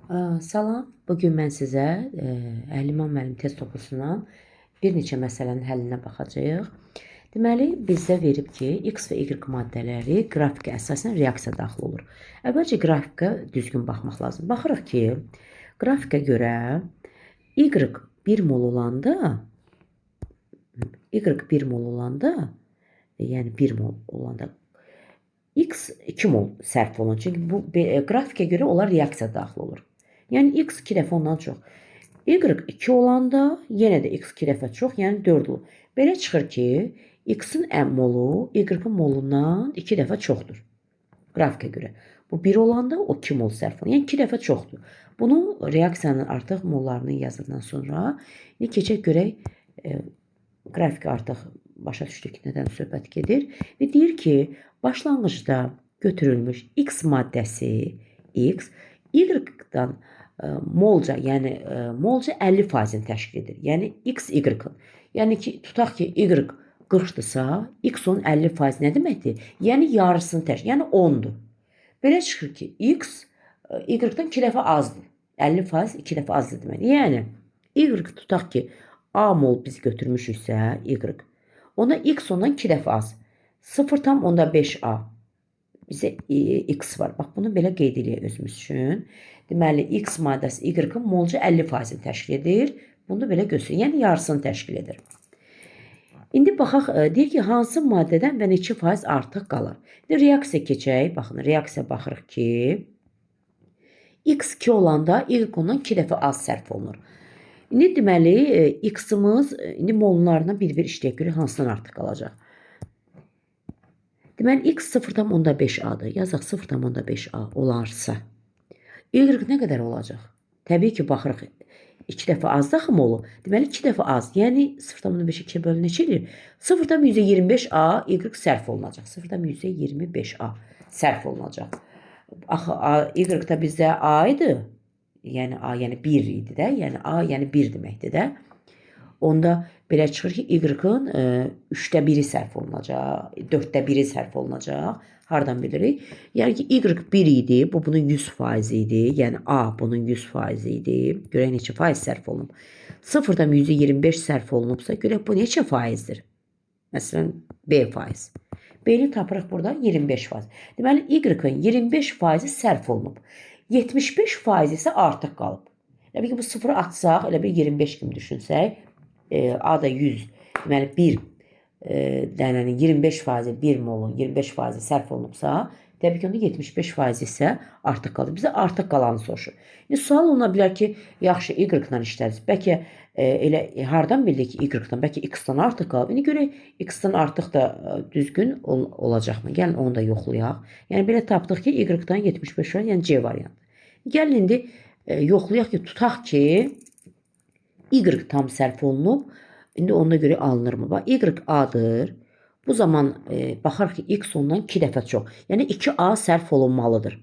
Salam, bugün mən sizə Əhliman müəllim test toplusundan bir neçə məsələnin həllinə baxacağıq. Deməli, bizdə verib ki, X və Y maddələri qrafikə əsasən reaksiya daxil olur. Əvvəlcə qrafikə düzgün baxmaq lazım. Baxırıq ki, qrafikə görə Y 1 mol olanda, Y 1 mol olanda, yəni 1 mol olanda X 2 mol sərf olunur. Çünki bu qrafikə görə onlar reaksiya daxil olur. Yəni X 2 dəfə ondan çox. Y 2 olanda yenə də X 2 dəfə çox, yəni 4 olur. Belə çıxır ki, X-in molu Y-in molundan 2 dəfə çoxdur. Qrafikə görə. Bu 1 olanda o 2 mol sərf olunur. Yəni 2 dəfə çoxdur. Bunu reaksiyanın artıq mollarını yazandan sonra indi keçək görək qrafik artıq başa düşdük nədən söhbət gedir. Və deyir ki, başlanğıcda götürülmüş X maddəsi X Y-dan molca, yəni molca 50%-ni təşkil edir. Yəni X Y-ın. Yəni ki, tutaq ki, Y 40-dırsa, X onun 50% nə deməkdir? Yəni yarısını təşkil, yəni 10-dur. Belə çıxır ki, X Y-dan 2 dəfə azdır. 50% 2 dəfə azdır deməkdir. Yəni Y tutaq ki, A mol biz götürmüşüksə Y. Ona X ondan 2 dəfə az. 0,5 A. Bizə X var. Bax, bunu belə qeyd eləyək özümüz üçün. Deməli, X maddəsi Y-ın molca 50%-ni təşkil edir. Bunu da belə göstərir. Yəni, yarısını təşkil edir. İndi baxaq, deyir ki, hansı maddədən və neçə faiz artıq qalar? İndi reaksiya keçək. Baxın, reaksiya baxırıq ki, X2 olanda Y ondan 2 dəfə az sərf olunur. İndi deməli, X-imiz, indi mollarına bir-bir işləyək görək, hansından artıq qalacaq. Deməli, X 0,5 A-dır. Yazaq 0,5 A olarsa, Y nə qədər olacaq? Təbii ki, baxırıq, 2 dəfə azdır axı molu. Deməli, 2 dəfə az. Yəni, 0,5-i 2 bölü neçə eləyir? 0,25 A Y sərf olunacaq. 0,25 A sərf olunacaq. Axı, A, Y da bizdə A idi. Yəni, A, yəni 1 idi də. Yəni, A, yəni 1 deməkdir də. Onda belə çıxır ki, Y-ın 3də 1-i sərf olunacaq, 4də 1-i sərf olunacaq. Hardan bilirik? Yəni ki, Y 1 idi, bu bunun 100% idi. Yəni A bunun 100% idi. Görək neçə faiz sərf olunub. 0,25 sərf olunubsa, görək bu neçə faizdir? Məsələn, B faiz. B-ni tapırıq burada 25%. Deməli, Y-ın 25% sərf olunub. 75% isə artıq qalıb. Elə bil ki, bu sıfırı atsaq, elə bir 25 kimi düşünsək, A da 100, deməli 1 dənənin 25%, 1 molun 25% sərf olunubsa, təbii ki, onda 75% isə artıq qalır. Bizə artıq qalanı soruşur. İndi sual oluna bilər ki, yaxşı Y ilə işləriz. Bəlkə elə hardan bildik ki, Y-dan, bəlkə X-dan artıq qalıb. İndi görək X-dan artıq da düzgün olacaqmı? Gəlin onu da yoxlayaq. Yəni belə tapdıq ki, Y-dan 75%, yəni C variantı. Gəlin indi yoxlayaq ki, tutaq ki, Y tam sərf olunub. İndi ona görə alınırmı? Bax, Y A-dır. Bu zaman baxarıq ki, X ondan 2 dəfə çox. Yəni 2A sərf olunmalıdır.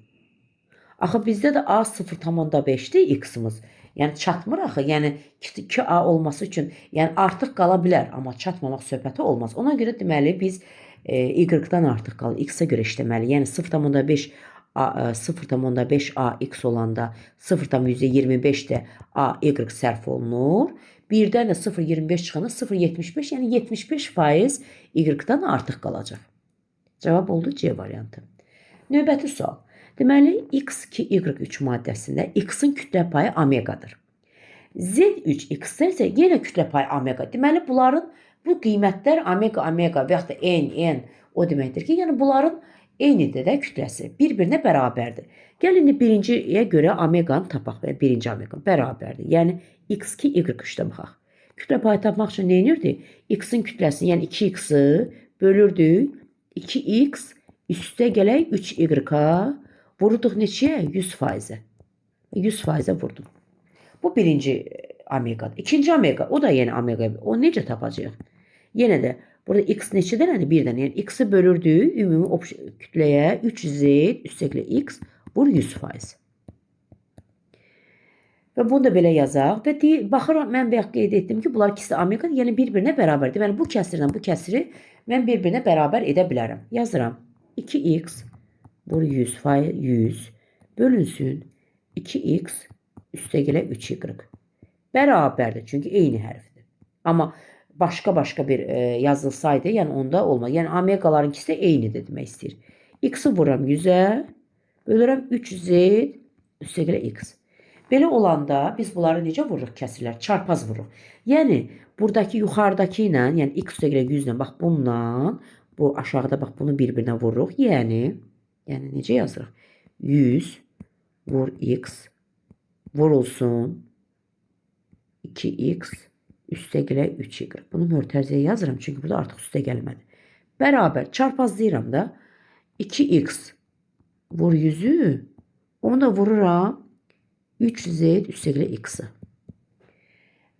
Axı bizdə də A 0,5-dir X-imiz. Yəni çatmır axı. Yəni 2A olması üçün, yəni artıq qala bilər, amma çatmamaq söhbəti olmaz. Ona görə deməli biz Y-dan artıq qalır. X-ə görə işləməli. Yəni 0,5 A, 0,5 A X olanda 0,25 də A Y sərf olunur. Birdən də 0,25 çıxanda 0,75, yəni 75% Y-dan artıq qalacaq. Cavab oldu C variantı. Növbəti sual. Deməli, X2, Y3 maddəsində X-in kütlə payı omeqadır. Z3, X-də isə yenə kütlə payı omega. Deməli, bunların bu qiymətlər omega, omega və yaxud da N, N o deməkdir ki, yəni bunların eynidir də kütləsi. Bir-birinə bərabərdir. Gəlin indi birinciyə görə omeqanı tapaq və birinci omega bərabərdir. Yəni X2, Y3-də baxaq. Kütlə payı tapmaq üçün nə edirdik? X-in kütləsini, yəni 2X-i bölürdük. 2X üstə gələk 3Y-a vururduq neçəyə? 100%-ə. 100%-ə vurdum. Bu birinci omeqadır. İkinci omega, o da yenə omega. O necə tapacağıq? Yenə də burada X neçə dənədir? Bir dənə. Yəni X-i bölürdük ümumi kütləyə 3Z üstəglə X vur 100%. Və bunu da belə yazaq. Və baxıram, mən bayaq qeyd etdim ki, bunlar ikisi omega, yəni bir-birinə bərabər. Deməli, bu kəsirlə bu kəsiri mən bir-birinə bərabər edə bilərəm. Yazıram. 2x vur 100 bölünsün 2x üstə gələ 3y. Bərabərdir, çünki eyni hərfdir. Amma başqa-başqa bir yazılsaydı, yəni onda olmaz. Yəni omeqaların ikisi də eynidir demək istəyir. X-i vururam 100-ə, bölürəm 3z üstə gələ x. Belə olanda biz bunları necə vururuq kəsirlər? Çarpaz vururuq. Yəni buradakı yuxarıdakı ilə, yəni x üstə gələ 100 ilə, bax bununla, bu aşağıda bax bunu bir-birinə vururuq. Yəni necə yazırıq? 100 vur x vurulsun 2x üstə gələ 3y. Bunu mötərizəyə yazıram, çünki burada artıq üstə gəlmədi. Bərabər çarpazlayıram da 2x vur 100-ü, onu da vururam 3z üstə gələ x-i.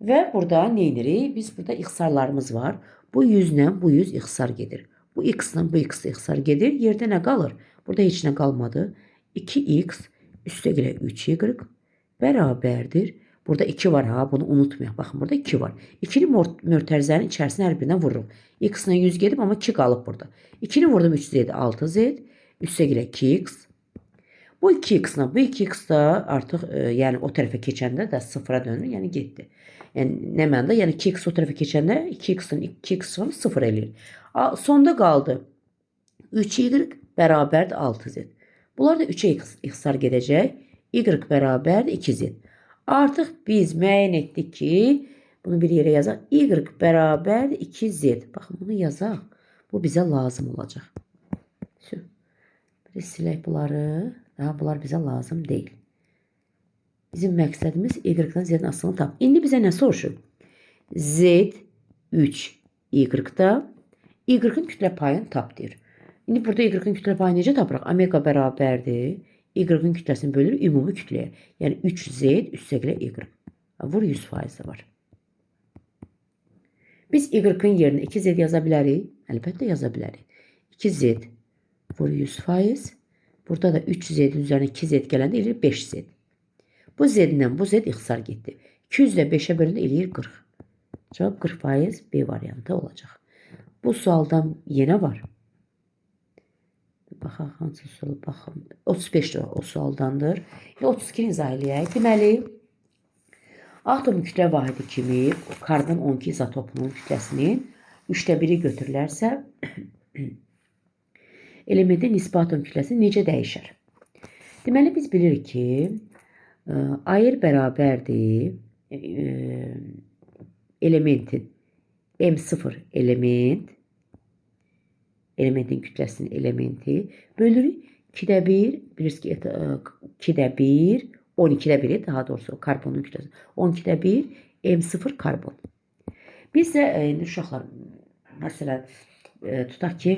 Və burada nə edirik? Biz burada ixtisarlarımız var. Bu 100 ilə bu 100 ixtisar gedir. Bu x ilə bu x ixtisar gedir. Yerdə nə qalır? Burada heç nə qalmadı. 2x üstə gələ 3y bərabərdir. Burada 2 var ha, bunu unutmayaq. Baxın, burada 2 var. 2-ni mötərizənin içərisinə hər birinə vururuq. X ilə 100 gedib, amma 2 qalıb burada. 2-ni vurdum 3z, 6z, üstə gələ 2x. Bu 2x ilə, bu 2x da artıq yəni o tərəfə keçəndə də sıfıra dönür, yəni getdi. Yəni nə mənada? Yəni 2x o tərəfə keçəndə 2x-in 2x-ini 0 eləyir. Sonda qaldı 3y bərabərdir 6z. Bunlar da 3-ə ixtisar gedəcək. Y bərabərdir 2z. Artıq biz müəyyən etdik ki, bunu bir yerə yazaq. Y bərabərdir 2z. Baxın, bunu yazaq. Bu bizə lazım olacaq. Bir silək bunları. Daha bunlar bizə lazım deyil. Bizim məqsədimiz Y-dan Z-nin asılını tap. İndi bizə nə soruşur? Z 3 Y-da Y-ın kütlə payını tap deyir. İndi burada Y-ın kütlə payını necə tapırıq? Omega bərabərdir. Y-ın kütləsini bölürük ümumi kütləyə. Yəni 3Z üstə gələ Y. Vur 100% də var. Biz Y-ın yerinə 2Z yaza bilərik. Əlbəttə yaza bilərik. 2Z vur 100%. Burada da 3Z-in üzərinə 2Z gələndə eləyir 5Z. Bu Z-lə bu Z ixtisar getdi. 200 də 5-ə bölündə eləyir 40. Cavab 40% B variantı olacaq. Bu sualdan yenə var. Baxaq, hansı sual, baxın. 35 də o sualdandır. İndi 32-ni izah eləyək. Deməli, atom kütlə vahidi kimi karbon 12 izotopunun kütləsinin 3də 1-i götürülərsə, elementin nisbi atom kütləsi necə dəyişər? Deməli, biz bilirik ki, ayır bərabərdir elementin M0 element, elementin kütləsinin elementi bölürük 2-də 1, bilirsiniz ki, 2-də 1, 12-də 1, daha doğrusu karbonun kütləsi 12-də 1, M0 karbon. Biz də indi uşaqlar, məsələn, tutaq ki,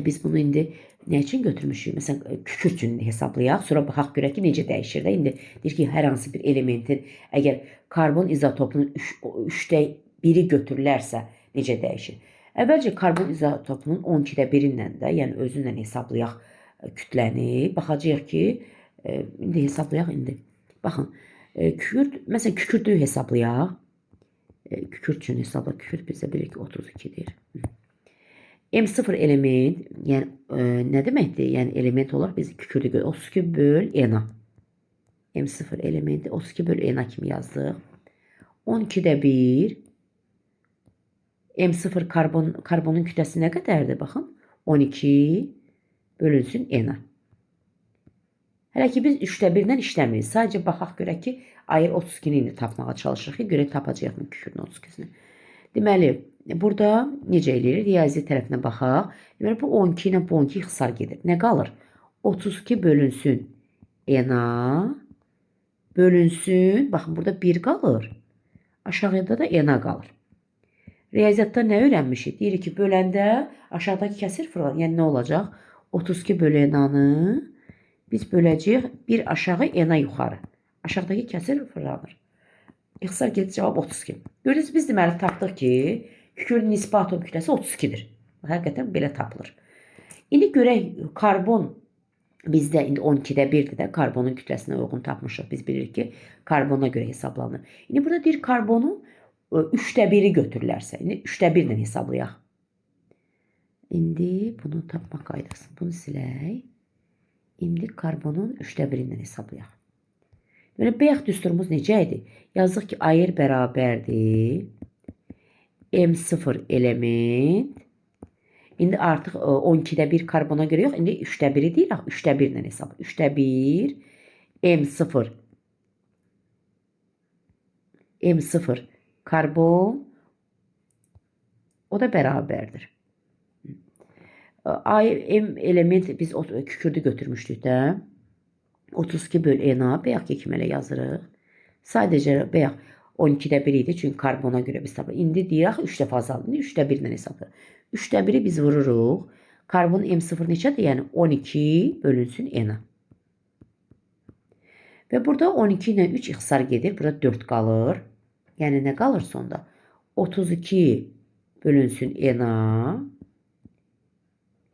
biz bunu indi nə üçün götürmüşük? Məsələn, kükürt üçün hesablayaq, sonra baxaq görək ki, necə dəyişir də. İndi deyir ki, hər hansı bir elementin əgər karbon izotopunun 3-də 1-i götürülərsə necə dəyişir? Əvvəlcə karbon izotopunun 12-də 1-lə də, yəni özünlə hesablayaq kütləni. Baxacağıq ki, indi hesablayaq indi. Baxın, kükürt, məsələn, kükürdü hesablayaq. Kükürt üçün hesablayaq. Kükürt bizə bilir ki, 32-dir. M0 element, yəni nə deməkdir? Yəni element olaraq biz kükürdü görürük. 32 böl Na. M0 elementi 32 böl Na kimi yazdıq. 12-də 1. M0 karbonun kütləsi nə qədərdir? Baxın, 12 bölünsün Na. Hələ ki, biz 3-də 1-dən işləmirik. Sadəcə baxaq görək ki, ayır 32-ni indi tapmağa çalışırıq ki, görək tapacağıq mı kükürdün 32-sini. Deməli, burada necə eləyirik? Riyazi tərəfinə baxaq. Deməli, bu 12 ilə bu 12 ixtisar gedir. Nə qalır? 32 bölünsün Na bölünsün. Baxın, burada 1 qalır. Aşağıda da Na qalır. Riyaziyyatda nə öyrənmişik? Deyirik ki, böləndə aşağıdakı kəsir fırlanır. Yəni, nə olacaq? 32 bölü N-anı biz böləcəyik 1 aşağı N-a yuxarı. Aşağıdakı kəsir fırlanır. İxtisar gedir cavab 32. Gördünüz, biz deməli tapdıq ki, kükürdün nisbi atom kütləsi 32-dir. Həqiqətən belə tapılır. İndi görək karbon bizdə indi 12-də 1-dir də karbonun kütləsinə uyğun tapmışıq. Biz bilirik ki, karbona görə hesablanır. İndi burada deyir karbonun 3-də 1-i götürürlərsə, indi 3-də 1 ilə hesablayaq. İndi bunu tapmaq qaydası. Bunu silək. İndi karbonun 3-də 1-indən hesablayaq. Deməli, bayaq düsturumuz necə idi? Yazdıq ki, AR bərabərdir M0 element. İndi artıq 12-də 1 karbona görə yox, indi 3-də 1-i deyirik. 3-də 1 ilə hesab. 3-də 1 M0 M0 karbon, o da bərabərdir. A, M element biz kükürdü götürmüşdük də. 32 böl NA, bayaqki kimi elə yazırıq. Sadəcə bayaq 12-də 1 idi, çünki karbona görə biz tapırıq. İndi deyirik 3 dəfə azaldı. İndi 3-də 1 ilə hesablayırıq. 3-də 1-i biz vururuq. Karbon M0 neçədir? Yəni 12 bölünsün NA. Və burada 12 ilə 3 ixtisar gedir. Burada 4 qalır. Yəni nə qalır sonda? 32 bölünsün NA.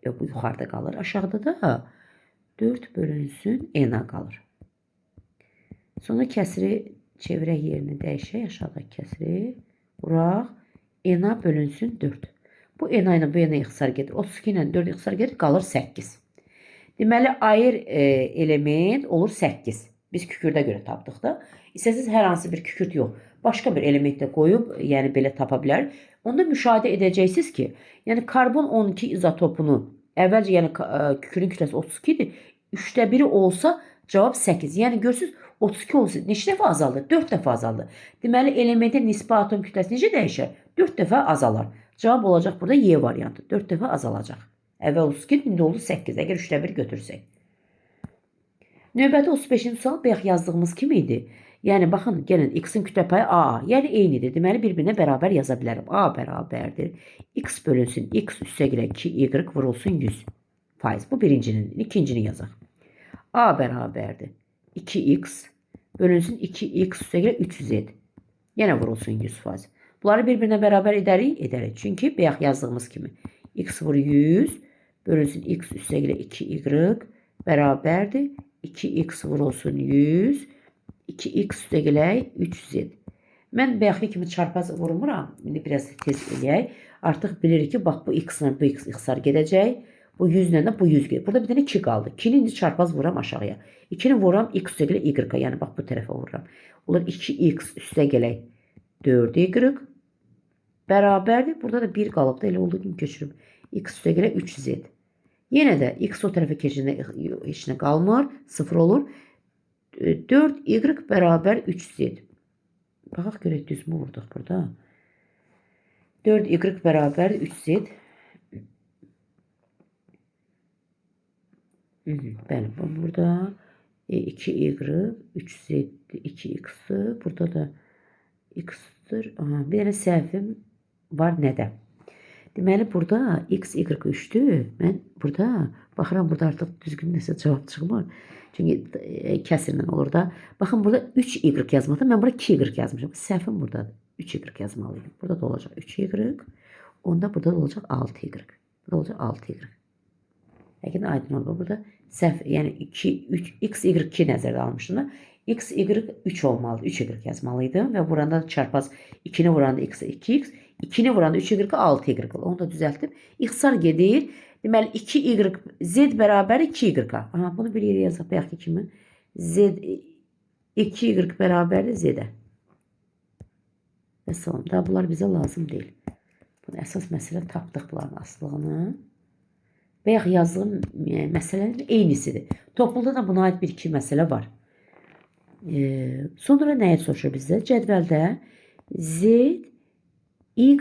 Yox, bu yuxarıda qalır. Aşağıda da 4 bölünsün NA qalır. Sonra kəsiri çevirək, yerini dəyişək. Aşağıdakı kəsiri vuraq. NA bölünsün 4. Bu NA ilə bu NA ixtisar gedir. 32 ilə 4 ixtisar gedir. Qalır 8. Deməli, AR element olur 8. Biz kükürdə görə tapdıq da. İstəsiniz hər hansı bir kükürt yox, başqa bir element də qoyub, yəni belə tapa bilər. Onda müşahidə edəcəksiniz ki, yəni karbon 12 izotopunu əvvəlcə, yəni kükürdün kütləsi 32 idi. 3-də 1-i olsa cavab 8. Yəni görürsünüz 32 olsa neçə dəfə azaldı? 4 dəfə azaldı. Deməli elementin nisbi atom kütləsi necə dəyişər? 4 dəfə azalar. Cavab olacaq burada Y variantı. 4 dəfə azalacaq. Əvvəl 32, indi oldu 8. Əgər 3-də 1 götürsək. Növbəti 35-ci sual bayaq yazdığımız kimi idi. Yəni baxın, gəlin x-in kütlə payı A, yəni eynidir. Deməli bir-birinə bərabər yaza bilərəm. A bərabərdir. X bölünsün x üstə gələk 2y vurulsun 100%. Bu birincinin, ikincini yazaq. A bərabərdir. 2x bölünsün 2x üstə gələk 3z. Yenə vurulsun 100%. Bunları bir-birinə bərabər edərik? Edərik. Çünki bayaq yazdığımız kimi x vur 100 bölünsün x üstə gələk 2y bərabərdir. 2x vurulsun 100 2x üstə gələk 3z. Mən bayaqki kimi çarpaz vurmuram. İndi biraz tez eləyək. Artıq bilirik ki, bax bu x ilə bu x ixtisar gedəcək. Bu 100 ilə də bu 100 gedir. Burada bir dənə 2 qaldı. 2-ni indi çarpaz vururam aşağıya. 2-ni vururam x üstə gələk y-a. Yəni bax bu tərəfə vururam. Olur 2x üstə gələk 4y bərabərdir. Burada da 1 qalıbdı. Elə olduğu kimi köçürüm. X üstə gələk 3z. Yenə də x o tərəfə keçəndə heç nə qalmır. 0 olur. 4y bərabər 3z. Baxaq görək düzmü vurduq burada. 4y bərabər 3z. Bəli, burada 2y, 3z, 2x-dir. Burada da x-dir. Aha, bir dənə səhvim var nədə? Deməli, burada x, y 3-dür. Mən burada baxıram, burada artıq düzgün nəsə cavab çıxmır. Çünki kəsirlə olur da. Baxın, burada 3y yazmaqda, mən burada 2y yazmışam. Səhvim buradadır. 3y yazmalıydım. Burada da olacaq 3y. Onda burada da olacaq 6y. Burada olacaq 6y. Yəqin aydın oldu. Burada səhv, yəni 2, 3, x, y 2 nəzərdə almışdım da. X, y 3 olmalıdır. 3y yazmalıydım və vuranda çarpaz 2-ni vuranda x 2x, 2-ni vuranda 3y 6y olur. Onu da düzəltdim. İxtisar gedir. Deməli 2y z bərabər 2y. Aha, bunu bir yerə yazaq bayaqki kimi. Z 2y bərabərdir z-ə. Vəssalam. Daha bunlar bizə lazım deyil. Bunu əsas məsələ tapdıq bunların aslığını. Bayaq yazdığım məsələnin eynisidir. Topluluqda da buna aid bir iki məsələ var. Sonra nəyə soruşur bizdə? Cədvəldə Z, Y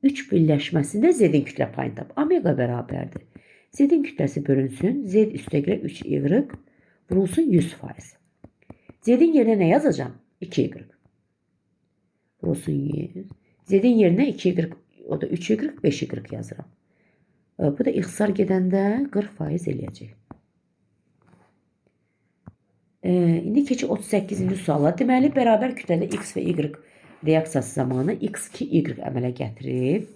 3 birləşməsində Z-in kütlə payını tap. Omega bərabərdir. Z-in kütləsi bölünsün. Z üstəgələ 3Y vurulsun 100%. Z-in yerinə nə yazacağam? 2Y. Vurulsun 100. Z-in yerinə 2Y, o da 3Y, 5Y yazıram. Bu da ixtisar gedəndə 40% eləyəcək. İndi keçik 38-ci suala. Deməli, bərabər kütlədə X və Y reaksiyası zamanı X2Y əmələ gətirib.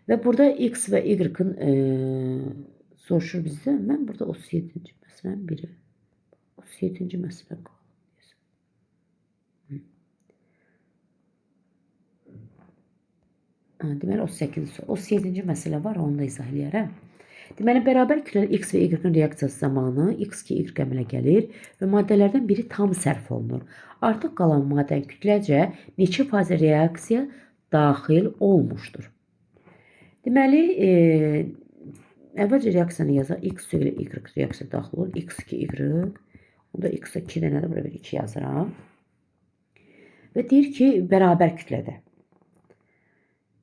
Və burada X və Y-ın soruşur bizdə. Mən burada 37-ci məsələnin biri. 37-ci məsələ qalıb. Deməli 38-ci sual. 37-ci məsələ var, onu da izah eləyərəm. Deməli, bərabər kütləli X və Y-in reaksiyası zamanı X2 Y əmələ gəlir və maddələrdən biri tam sərf olunur. Artıq qalan maddənin kütləcə neçə faiz reaksiya daxil olmuşdur? Deməli, əvvəlcə reaksiyanı yazaq. X ilə Y reaksiya daxil olur. X2 Y. Onda X-ə 2 dənədir. Bura bir 2 yazıram. Və deyir ki, bərabər kütlədə.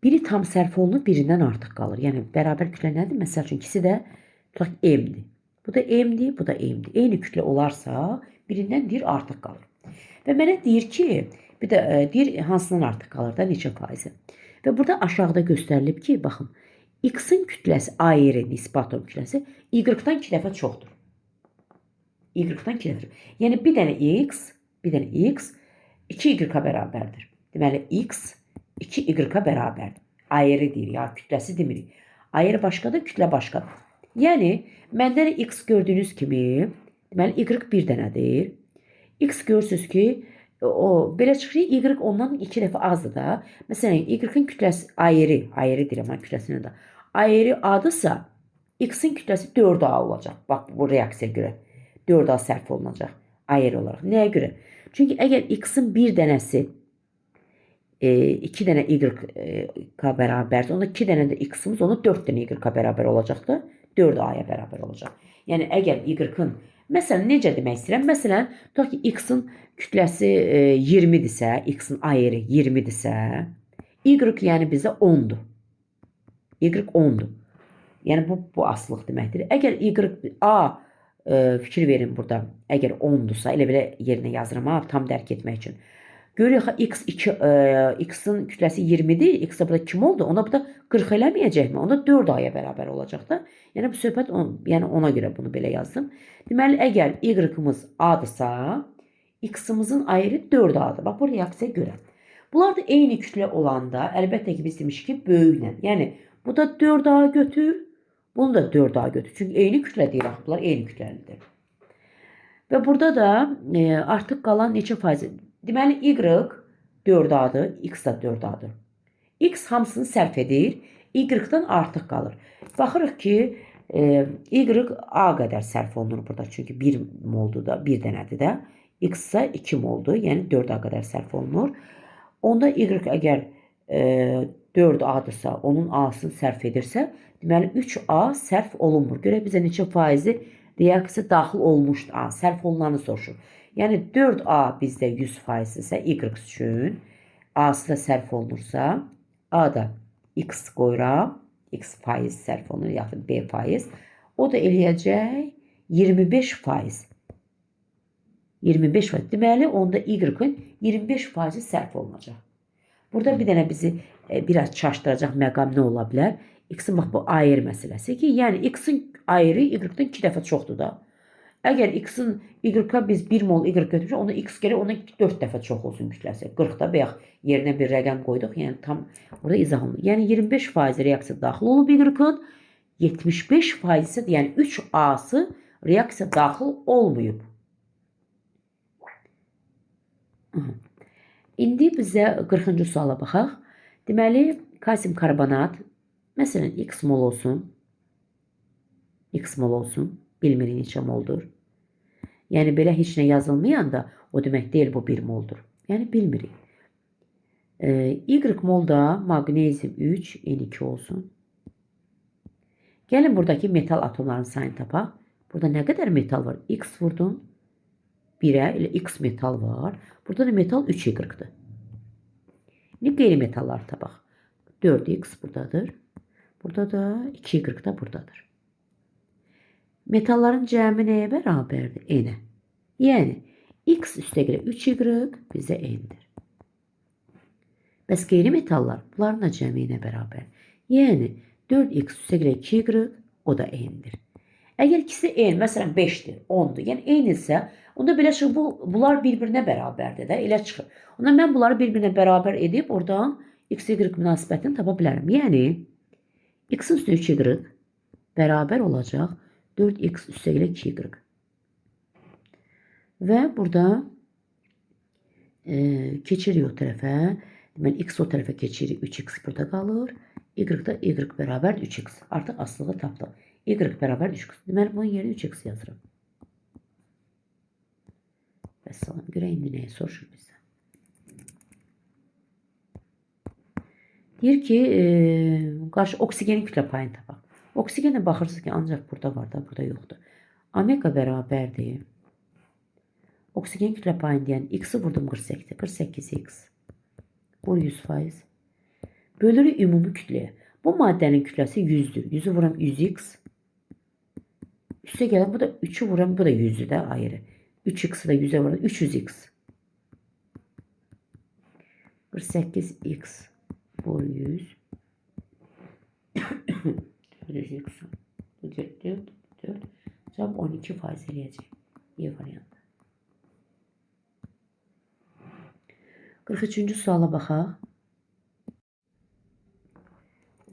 Biri tam sərf olunur, birindən artıq qalır. Yəni, bərabər kütlə nədir? Məsəl üçün, ikisi də tutaq M-dir. Bu da M-dir, bu da M-dir. Eyni kütlə olarsa, birindən deyir artıq qalır. Və mənə deyir ki, bir də deyir hansından artıq qalır da, neçə faizi. Və burada aşağıda göstərilib ki, baxın, X-in kütləsi, ayrı nisbi atom kütləsi Y-dan 2 dəfə çoxdur. Y-dan 2 dəfə çox. Yəni, bir dənə X, bir dənə X 2Y-a bərabərdir. Deməli, X 2Y-a bərabərdir. Ayrı deyir, ya kütləsi demirik. Ayrı başqadır, kütlə başqadır. Yəni, məndən X gördüyünüz kimi, deməli, Y bir dənədir. X görürsünüz ki, o belə çıxır ki, Y ondan 2 dəfə azdır da. Məsələn, Y-in kütləsi ayrı, ayrı deyirəm, mən kütləsini də. Ayrı adısa, X-in kütləsi 4A olacaq. Bax, bu reaksiyaya görə 4A sərf olunacaq ayrı olaraq. Nəyə görə? Çünki əgər X-in bir dənəsi 2 dənə Y-a bərabərdir, onda 2 dənə də X-imiz, onda 4 dənə Y-a bərabər olacaqdır. 4A-ya bərabər olacaq. Yəni, əgər Y-ın, məsələn, necə demək istəyirəm? Məsələn, tutaq ki, X-in kütləsi 20-dirsə, X-in ayrı 20-dirsə, Y yəni bizdə 10-dur. Y 10-dur. Yəni, bu asılıq deməkdir. Əgər Y, A, fikir verin burada, əgər 10-dursa, elə belə yerinə yazıram, ha, tam dərk etmək üçün. Görürük, X 2, X-in kütləsi 20-dir, X-ə burada kim oldu? Ona burada 40 eləməyəcəkmi? Onda 4A-ya bərabər olacaq da. Yəni, bu söhbət, yəni ona görə bunu belə yazdım. Deməli, əgər Y-imiz A-dırsa, X-imizin ayrı 4A-dır. Bax, bu reaksiyaya görə. Bunlar da eyni kütlə olanda, əlbəttə ki, biz demişik ki, böyüklə. Yəni, bu da 4A götür, bunu da 4A götür. Çünki eyni kütlə deyil, bunlar eyni kütləlidir. Və burada da artıq qalan neçə faiz? Deməli, Y 4A-dır, X da 4A-dır. X hamısını sərf edir, Y-dan artıq qalır. Baxırıq ki, Y A qədər sərf olunur burada. Çünki 1 moldur da, 1 dənədir də. X isə 2 moldur, yəni 4A qədər sərf olunur. Onda Y əgər 4A-dırsa, onun A-sını sərf edirsə, deməli 3A sərf olunmur. Görək bizə neçə faizi reaksiya daxil olmuşdur. A, sərf olunanı soruşur. Yəni 4A bizdə 100% isə Y üçün, A-sı da sərf olunursa, A da X qoyuram, X faiz sərf olunur, yaxud B faiz. O da eləyəcək 25%. 25%. Deməli, onda Y-ın 25% sərf olunacaq. Burada bir dənə bizi biraz çaşdıracaq məqam nə ola bilər? X-in bax bu ayrı məsələsi ki, yəni X-in ayrı Y-dən 2 dəfə çoxdur da. Əgər X-in Y-a biz 1 mol Y götürmüşük, onda X gərək ona 4 dəfə çox olsun kütləsi. 40-da bayaq yerinə bir rəqəm qoyduq, yəni tam orada izah olunur. Yəni 25% reaksiya daxil olub Y-ın, 75% isə, yəni 3A-sı reaksiya daxil olmayıb. İndi bizə 40-cı suala baxaq. Deməli, kalsium karbonat, məsələn, X mol olsun. X mol olsun. Bilmirik neçə moldur. Yəni, belə heç nə yazılmayanda o demək deyil, bu 1 moldur. Yəni, bilmirik. Y molda maqnezium 3, N2 olsun. Gəlin buradakı metal atomlarının sayını tapaq. Burada nə qədər metal var? X vurdum. 1-ə, elə X metal var. Burada da metal 3Y-dır. İndi qeyri-metalları tapaq. 4X buradadır. Burada da 2Y da buradadır. Metalların cəmi nəyə bərabərdir? N-ə. Yəni, X üstəgələ 3Y bizə N-dir. Bəs qeyri-metallar, bunların da cəmi nə bərabər? Yəni, 4X üstəgələ 2Y, o da N-dir. Əgər ikisi N, məsələn 5-dir, 10-dur, yəni N isə, onda belə çıxır, bunlar bir-birinə bərabərdir də, elə çıxır. Onda mən bunları bir-birinə bərabər edib, oradan X-Y münasibətini tapa bilərəm. Yəni, X-in üstünə 3Y bərabər olacaq 4X üstəgələ 2Y. Və burada keçirik o tərəfə. Deməli, X o tərəfə keçirik, 3X burada qalır. Y da Y bərabər 3X. Artıq asılılığı tapdıq. Y bərabər 3x. Deməli, bunun yerinə 3x yazıram. Vəssalam. Görək indi nəyi soruşur bizdən. Deyir ki, qarşı oksigenin kütlə payını tapaq. Oksigenə baxırsınız ki, ancaq burada var da, burada yoxdur. Omega bərabərdir. Oksigen kütlə payını deyən x-i vurdum 48-ə. 48x. Vur 100%. Bölürük ümumi kütləyə. Bu maddənin kütləsi 100-dür. 100-ü vuram 100x. Üstə gələn bu da 3-ü vuram, bu da 100-dür də ayrı. 3x-i də 100-ə vuram, 300x. 48x vur 100. 400x. Bu 4, 4, 4. Cavab 12% eləyəcək. Y variantı. 43-cü suala baxaq.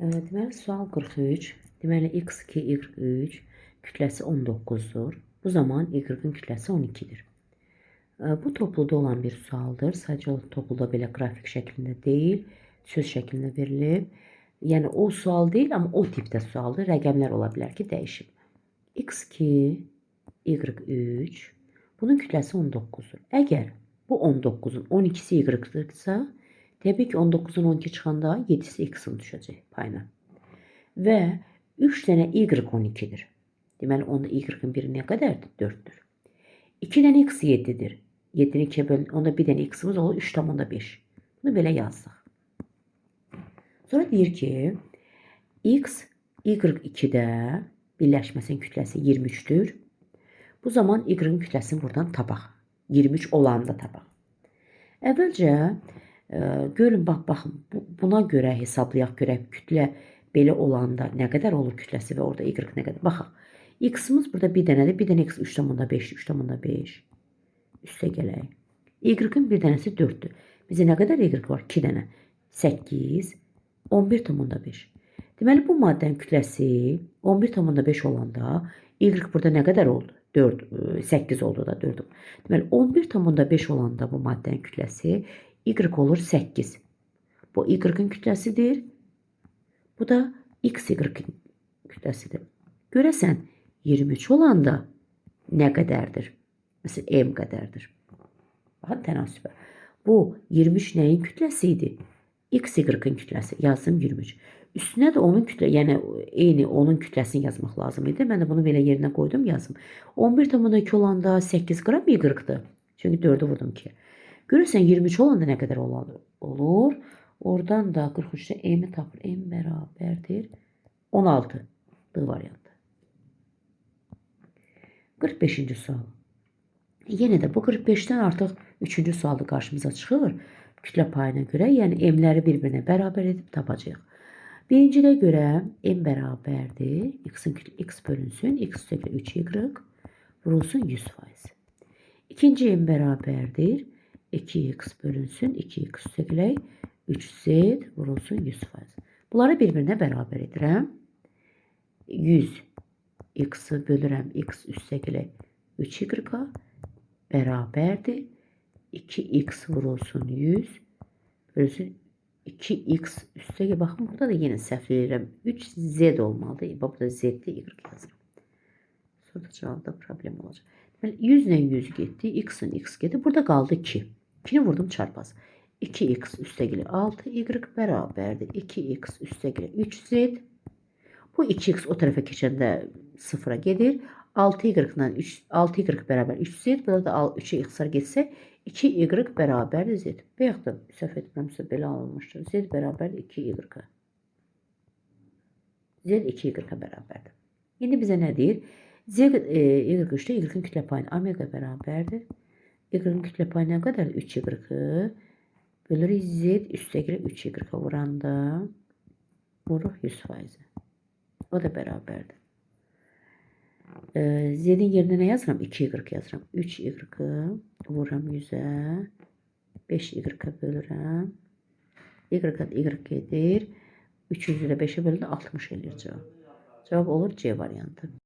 Deməli, sual 43. Deməli, x2, y3 kütləsi 19-dur. Bu zaman y-ın kütləsi 12-dir. Bu topluda olan bir sualdır. Sadəcə topluda belə qrafik şəklində deyil, söz şəklində verilib. Yəni o sual deyil, amma o tipdə sualdır. Rəqəmlər ola bilər ki, dəyişib. x2, y3 bunun kütləsi 19-dur. Əgər bu 19-un 12-si y-dirsə, təbii ki 19-un 12 çıxanda 7-si x-in düşəcək payına. Və 3 dənə y 12-dir. Deməli, onda y-ın biri nə qədərdir? 4-dür. 2 dənə x 7-dir. 7-ni 2-yə bölün, onda bir dənə x-imiz olur 3,5. Bunu belə yazdıq. Sonra deyir ki, x, y2-də birləşməsinin kütləsi 23-dür. Bu zaman y-ın kütləsini buradan tapaq. 23 olanda tapaq. Əvvəlcə görün, baxın, buna görə hesablayaq, görək kütlə belə olanda nə qədər olur kütləsi və orada y nə qədər. Baxaq. X-imiz burada bir dənədir. Bir dənə x 3,5, 3,5. Üstə gələk. Y-ın bir dənəsi 4-dür. Bizə nə qədər y var? 2 dənə. 8, 11,5. Deməli, bu maddənin kütləsi 11,5 olanda y burada nə qədər oldu? 4, 8 oldu da 4. Deməli, 11,5 olanda bu maddənin kütləsi y olur 8. Bu y-ın kütləsidir. Bu da x-y-ın kütləsidir. Görəsən, 23 olanda nə qədərdir? Məsələn, m qədərdir. Baxın, tənasübə. Bu 23 nəyin kütləsi idi? X-y-ın kütləsi. Yazdım 23. Üstünə də onun kütlə, yəni eyni onun kütləsini yazmaq lazım idi. Mən də bunu belə yerinə qoydum, yazdım. 11,2 olanda 8 qram Y-dır. Çünki 4-ü vurdum 2-yə. Görürsən 23 olanda nə qədər olur? Oradan da 43-də m-i tapır. M bərabərdir 16. D variantı. 45-ci sual. Yenə də bu 45-dən artıq 3-cü sualda qarşımıza çıxır. Kütlə payına görə, yəni m-ləri bir-birinə bərabər edib tapacağıq. Birincidə görə m bərabərdir. X-in kütle x bölünsün. X üstəgələ 3y vurulsun 100%. İkinci m bərabərdir. 2x bölünsün. 2x üstəgələ 3z vurulsun 100%. Bunları bir-birinə bərabər edirəm. 100 x-i bölürəm x üstəgələ 3y-a bərabərdir. 2x vurulsun 100 bölünsün 2x üstəgələ. Baxın, burada da yenə səhv eləyirəm. 3z olmalıdır. Bax, burada z-dir, y yazıram. Sonra cavabda problem olacaq. Deməli, 100 ilə 100 getdi. X-in x getdi. Burada qaldı 2. 2-ni vurdum çarpaz. 2x üstəgələ 6y bərabərdir. 2x üstəgələ 3z. Bu 2x o tərəfə keçəndə sıfıra gedir. 6y ilə 3, 6y bərabər 3z. Burada da 3-ə ixtisar getsə 2y bərabərdir z. Və yaxud da səhv etmirəmsə belə alınmışdır. Z bərabər 2y. Z 2y bərabərdir. İndi bizə nə deyir? Z y3-də y-ın kütlə payını omega bərabərdir. Y-ın kütlə payı nə qədər? 3y-ı bölürük z üstəgələ 3y vuranda vuruq 100%. O da bərabərdir. Z'nin yerinə nə yazıram? 2y yazıram. 3y vururam 100-ə. 5y bölürəm. Y-a y gedir. 300-ü də 5-ə bölündə 60 eləyir cavab. Cavab olur C variantı.